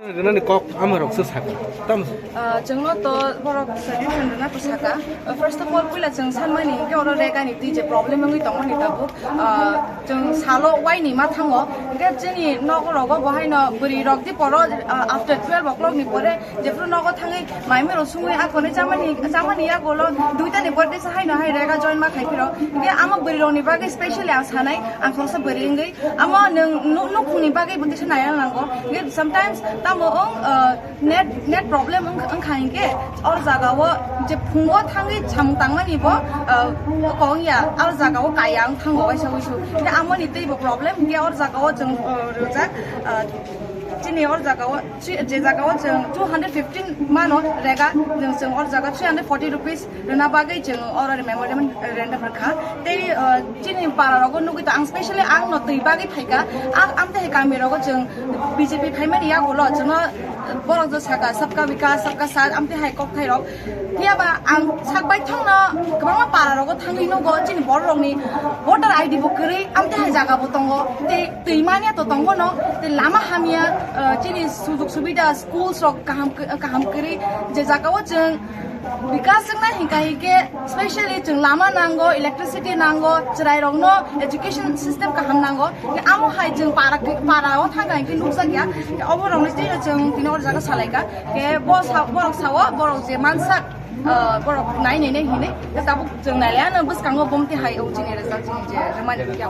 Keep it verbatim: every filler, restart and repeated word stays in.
Rwnani kok amarok se saka. Tamo. Ah, chwngno to borok solution rwna to saka. Ah, first of all, puila chwng sanmani hinkhe oro regani twi je problem wngwi tongmani tabuk. Ah, chwng salo waini ma thango. Hinkhe chini nokrogo bo haino bwrwi rok di poro, ah, after twelve o'clock ni pore jephru nogo thangwi maimiro sungwi akhorni chamani, chamani yagolo duita ni pore tesa haino hai rega join ma khai phiro. Hinkhe amo bwrwi rokni bagwi specially ang sanai, ang khoroksa bwrwi wngwi. Amo nwng nu-, nukhungni bagwi bo tesa naiya nango. Hinkhe sometimes tamo wng, ah, Net, net problem wng-, wngkha hinkhe, or jagao je phungo thangwi samung tangmani bo, uh, kong ya, or jagao kaya wng thango waisa wisu. Hinkhe amoni teibo problem hinkhe or jagao chwng, uh, rwjak, uh, chini or jagao, chi-, je jagao chwng two hundred fifteen mano rega, chwng, chwng or jaga three hundred forty rupees rwna bagwi chwng oro memorandum rwna rwkha. Tei, uh, chini para rogo nugwi ta ang specially ang no twi bagwi phaikha. Ang amtwi hai kami rogo chwng B J P phaimani yagulo chwngno borok jo saka sabka vikas, sabka saath, amtwi hai kok thai rok. Phiya ba ang sak bai thangno kwbangma para rogo thangwi nugo chini borok rokni voter I D bo kwrwi, amtwi hai jaga bo tongo. Tei twi manya to tongo no, tei lama hamya, uh, chini sujug subida, schools rok kaham, kaham kwrwi, je jagao chwng Bikas wngna hinkha hinkhe specially chwng lama nango, electricity nango, chwrairokno education system kaham nango. Amo hai chwng para, para o thangkha hinkhe nukjakya. Obo rokno tei chwng tini o jaga salaikha. Khe bo sa-, borok sao, borok je mansak, ah, borok nai nai nai hinwi. Khe tabuk chwng nailaiano bwskango bomti hai o chini result chini je rwmani hinkhe.